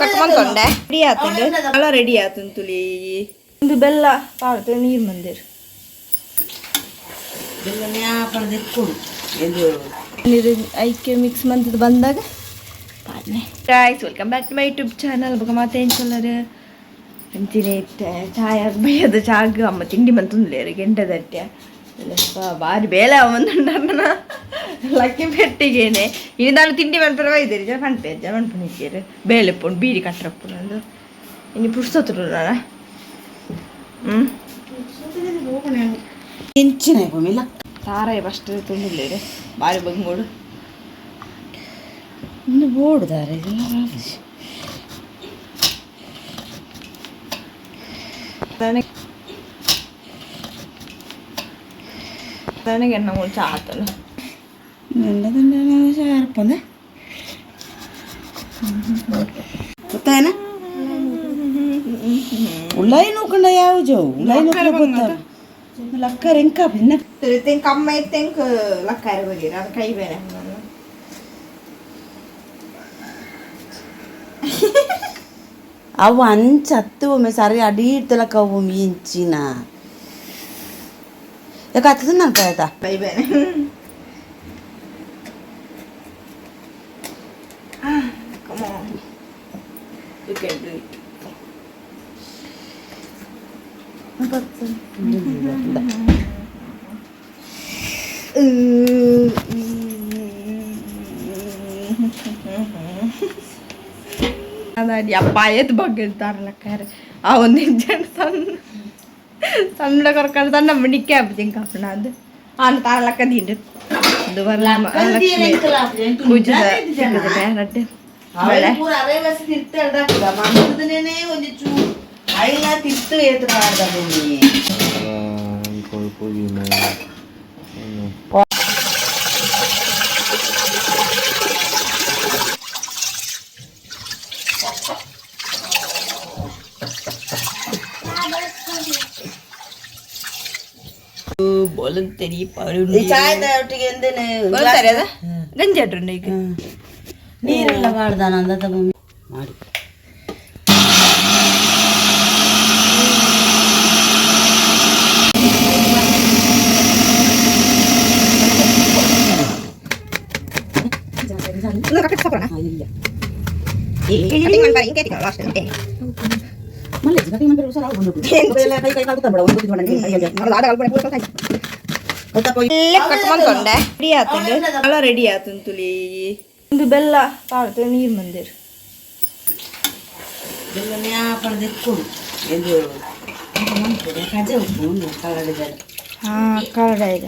ಕಟ್ ಮಂತೊಂಡೆ ready ಆತುಂಡು ಅಲ್ಲ ready ಆತುಂಡು ತುಲಿ ಒಂದು ಬೆಲ್ಲ ಪಾಡ್ದು ನೀರು ಮಂದಿರ್ ನೀರು ಐಕೆ ಮಿಕ್ಸ್ ಮಂತದ ಬಂದಾಗ ಪಾಡ್ನೆ. Guys, welcome back to my YouTube channel. ಬೊಕ ಮಾತ ಎಂಚೊಲ್ಲರು ಅಂಚಿನೆ ಇತ್ತೆ ಚಾಯ್ ಬಯ್ಯದ ಚಾಗ್ ಅಮ್ಮ ತಿಂಡಿ ಮಂತುಂದುಲ್ಲೆರ್ ಗೆಂಟೆ ದಟ್ಯ ಬಾರಿ ಬೇಲೆ ಬಂದುಂಡರ್ನ ಲಕ್ಕಿ ಪೆಟ್ಟಿಗೇನೆ. ಇನಿ ದಾನ ತಿಂಡಿ ಮನ್ಪೆರೆ ಬೈದೆರ್ ಜನ ಪನ್ಪೆರ್ ಜನ ಪನ್ಪುನಿಜ್ಜೆರ್ ಬೇಲೆ ಪೋಂಡು ಬೀಡಿ ಕಟ್ಟರಪ್ಪುನಂದು ಇನಿ ಪುರ್ಸೊತ್ತುಡುಲ್ಲನ. ಹ್ಞೂ. ಎಂಚಿನ ಮಿಲ್ಲ. ತಾರಾಯಿ ಫಸ್ಟ್ ತುಂಡುಲ್ಲೆರ್ ಬಾರಿ ಬಂಗೋಡು. ಇನ್ನು ಬೋಡುದಾರೆ. ನನಗೆ ನನಗೆ ಎಣ್ಣ ಮುಂಚೆ ಆತನು. ಶಾರಪ್ಪಂದ ಗೊತ್ತಾಯನ ಉಳ್ಳಾಯಿ ನೂಕಂಡ ಯಾವ ಜೋ ಉಳ್ಳಾಯಿ ನೂಕಂಡ ಗೊತ್ತ ಲಕ್ಕರ್ ಎಂಕ ಭಿನ್ನ. ತೆಂಕ್ ಅಮ್ಮ ತೆಂಕ್ ಲಕ್ಕಾರ ಬರೀರ ಅದು ಕೈ ಬೇರೆ. ಅವು ಅಂಚ ಹತ್ತು ಒಮ್ಮೆ ಸರಿ ಅಡಿ ಇಡ್ತಲಕ್ಕ ಅವು ಇಂಚಿನ ಯಾಕೆ ಹತ್ತದ ನಾನು ಆಯ್ತಾ. ಕೈ ಬೇರೆ. Come on. You can do it. ಅಪ್ಪ ಏತ್ ಬಗ್ಗಿರ್ತಾರಲ್ಲ ಆ ಒಂದು ಜನ ಸಣ್ಣ ಸಣ್ಣ ಕರ್ಕೊಂಡು ಸಣ್ಣ ಮಣಿಕೆ ಹಾಕ್ತೀನಿ ಕಾಪಣ ಅದು ಆನ್ ತಾರಲಕ್ಕ ದಿಂಡು ಅದು ಲಕ್ಷ್ಮಿ ಪೂಜೆ ರಡ್ಡೆ ಬಳೆ. ಪೂರ ಅರೆ ಬಸ್ ತಿರ್ತಾಡ್ದಾಕುದ ಮಂದನೇ ಒಂಜಿ ಚೂ ಐಲ ತಿರ್ತು ಏತು ಪಾಡ್ದ ಭೂಮಿ. ಬೊಲಂತರಿ. ಈ ಚಾಯದ ಒಟ್ಟಿಗೆ ಎಂದೇನೆ. ಬೊಲಂತರಿ ಅದ ಗಂಜಿ ಅಡ್ರುಂಡು ಈಗ. ನೀರೆಲ್ಲ ಪಾಡ್ದಾನ ಅಂದ ಭೂಮಿ ಮಾಡಿ. ಇಲ್ಲ. ಮಲ್ಲೆ ಕೈ ಮಂತ್ರ ಉಸಾರ ಬಂದು ಕೈ ಕೈ ಕಾಲು ಬೇಡ ಒಂದು ಕಟ್ ಮಂತೊಂಡೆ ರೆಡಿ ಆತುಂಡು ಅಲ್ಲ ರೆಡಿ ಆತುಂಡು ತುಲಿ ಒಂದು ಬೆಲ್ಲ ಪಾಡ್ದು ನೀರು ಮಂದಿರ್. ಬೆಲ್ಲ ನ್ಯಾಪಣದ ಕೊಡು ಎಂದು ಕಜೆ ಉಪ್ಪು ಒಂದು ಕಲ್ಲಡೆ ಜಲ. ಹಾಂ, ಕರಡ ಈಗ.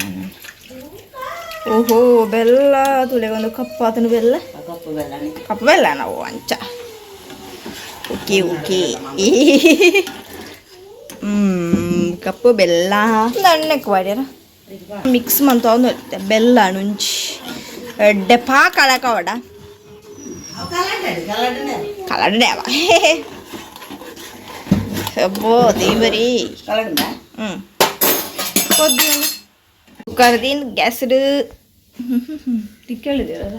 ಓಹೋ, ಬೆಲ್ಲ ತುಲೆ ಒಂದು ಕಪ್ ಆತನು ಬೆಲ್ಲ. ಕಪ್ಪು ಬೆಲ್ಲ. ಕಪ್ಪು ಬೆಲ್ಲ ನಾವು ಅಂಚ. ಓಕೆ ಓಕೆ, ಕಪ್ಪು ಬೆಲ್ಲ ಎಣ್ಣೆಕ್ ವಾಡ್ಯಾರ ಮಿಕ್ಸ್ ಮಂತೊಂದು ಬೆಲ್ಲ ನುಂಚಿ ಎಡ್ಡೆ ಪಾಕ ಅಳಕವಡ. ಕಲ್ಲಡೆ. ಕಲಡನೆ ಅವ. ಅಬ್ಬೋ ದೇವರೇ. ಕಲ್ಲಡ. ಹ್ಞೂ, ಕುಕ್ಕರ್ದಿನ್ ಗ್ಯಾಸ್ಡ್ ತಿಕ್ಕೇಳಿದಿರಲ್ಲ.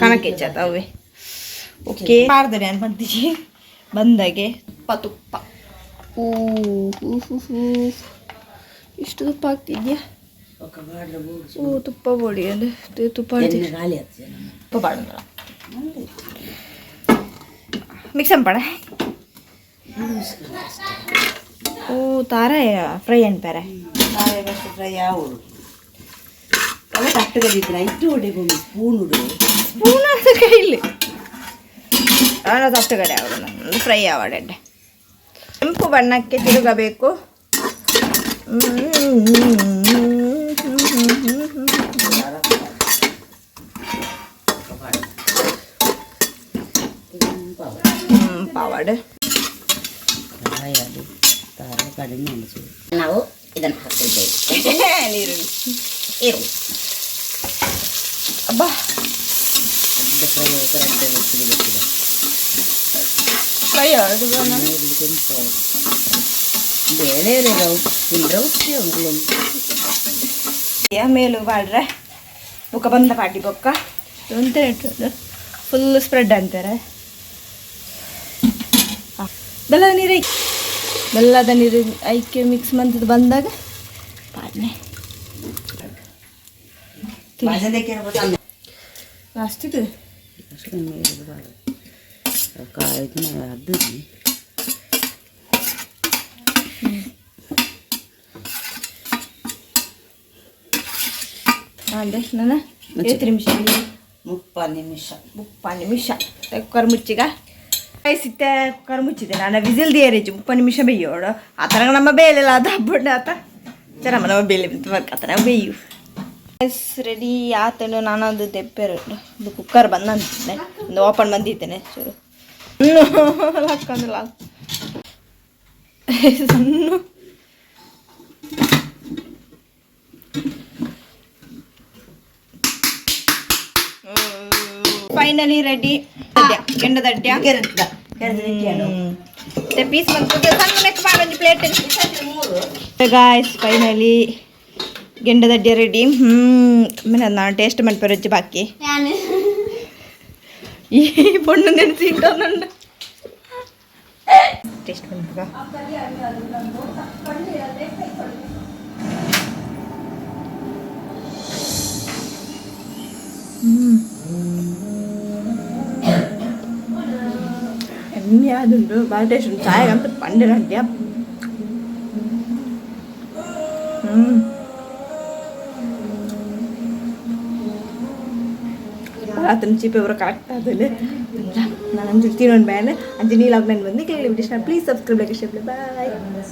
ಕಣಕ್ಕೆ ಹೆಚ್ಚಾತ ಅವೇ. ಓಕೆ, ಪಾರ್ದರೆ ಅನ್ ಪಂತಿಜಿ ಬಂದಾಗೆ ತುಪ್ಪ ತುಪ್ಪ. ಹೂ ಹೂ ಹೂ ಹೂ, ಇಷ್ಟು ತುಪ್ಪ ಹಾಕ್ತಿದ್ಯಾ? ಓ, ತುಪ್ಪ ಬೋಡಿ ಅಂದ್ರೆ ತುಪ್ಪ ಹಾಕ್ತಿ- ಖಾಲಿ ಆಯ್ತು. ತುಪ್ಪ ಬಾಡಂದ್ರ ಮಿಕ್ಸ್ ಅಂಪಡ. ಓ, ತಾರ ಫ್ರೈ ಅನ್ಪಾರೆ. ಫಸ್ಟ್ ಫ್ರೈ ಆವಡು ಅಲ್ಲ ತಟ್ಟುಗದಿತ್ತು ಇಟ್ಟು ಹೊಡೆ ಭೂಮಿ ಸ್ಪೂನ್ ಉಡು. ಸ್ಪೂನ್ ಅದು ಕೈಲಿ ಅವನ ತಟ್ಟುಗಡೆ ಅವಳು ಫ್ರೈ ಆವಡೆ ಕೆಂಪು ಬಣ್ಣಕ್ಕೆ ತಿರುಗಬೇಕು. ಪಾವಾಡೆ. ಅದು ತಾರ ಕಡಿಮೆ ಅನಿಸು ನಾವು ಇದನ್ನು ಹಾಕ್ತಿದ್ದೇವೆ. ನೀರುಳ್ಳಿ ಈರುಳ್ಳಿ ಅಬ್ಬಾ. ಅಡ್ಡ ಫ್ರೈ ಆಯ್ತು, ಅಡ್ಡ ಬೆಚ್ಚಗೆ ಬೇಕಿದೆ. ಫ್ರೈ ಅದು. ನೀರುಳ್ಳಿ ಕೆಂಪು ಬೇಳೆ ತಿಂದ್ರೆ ಉಪ್ಪು. ಮೇಲು ಬಾಡ್ರೆ ಬೊಕ್ಕ ಬಂದ ಪಾಟಿ ಬೊಕ್ಕ. ಒಂತೆ ಫುಲ್ ಸ್ಪ್ರೆಡ್ ಅಂತಾರೆ. ಬೆಲ್ಲದ ನೀರು, ಬೆಲ್ಲದ ನೀರು ಐಕೆ ಮಿಕ್ಸ್ ಮಂತದ್ದು ಬಂದಾಗ ಪಾಡ್ನೆ. ಲಾಸ್ಟ್ ಇದು. ಅದು. ಅದೇ ನಾನು ಏತ್ ನಿಮಿಷ? 30 ನಿಮಿಷ. 30 ನಿಮಿಷ. ಕುಕ್ಕರ್ ಮುಚ್ಚಿಗ ಸಿತ್ತೆ. ಕುಕ್ಕರ್ ಮುಚ್ಚಿದೆ ನಾನು. ವಿಸಿಲ್ ದಿಯರೇಜು 30 ನಿಮಿಷ ಬೇಯೋಡು. ಆ ಥರ ನಮ್ಮ ಬೇಲೆಲ್ಲ ಅದು ಹಬ್ಬಂಡ ಆತ ಚರಮ್ಮ ನಮ್ಮ ಬೇಲೆ ಆತನ ಬೇಯು. ಎಸ್, ರೆಡಿ ಆತನು. ನಾನೊಂದು ದೆಪ್ಪೆರು ಒಂದು ಕುಕ್ಕರ್ ಬಂದಂತಿದ್ದೆ, ಒಂದು ಓಪನ್ ಬಂದಿದ್ದೇನೆ ಚೂರು ಹಾಕೊಂದಿಲ್ಲ ಸಣ್ಣ. Finally ready ಕೆಂಡದಡ್ಡ್ಯ. ಪೀಸ್ ಬಂತು. ಸಣ್ಣ ನೆಕ್ ಒಂಜಿ ಪ್ಲೇಟ್. ಗಾಯ್ಸ್, ಫೈನಲಿ ಗೆಂಡದಡ್ಡೆ ರೆಡಿ. ಆಮೇಲೆ ನಾನು ಟೇಸ್ಟ್ ಮನ್ಪೆ ರುಚಿ ಬಾಕಿ. ಈ ಪೊಣ್ಣು ನೆನೆಸಿ ಇಟ್ಟೊಂದುಂಡು. ಟೇಸ್ಟ್ ಮನ್ಪುಗ. ಎಮ್ಮೆ ಆದುಂಡು. ಭಾರಿ ಟೇಸ್ಟ್ ಉಂಟು. ಚಾಯ್ ಅಂತ ಪಂಡಿನ ಅಡ್ಯ. ಆತನ ಚೀಪೆ ಅವರು ಕರೆಕ್ಟ್ ಆದಲ್ಲಿ ನಾನು ಅಂಜು ತಿನ್ನೋಣ ಮೇಲೆ ಅಂಜು ನೀಲಾಗ್ ನಾನು ಬಂದು ಕೇಳಿ. Please subscribe, like, share. Bye.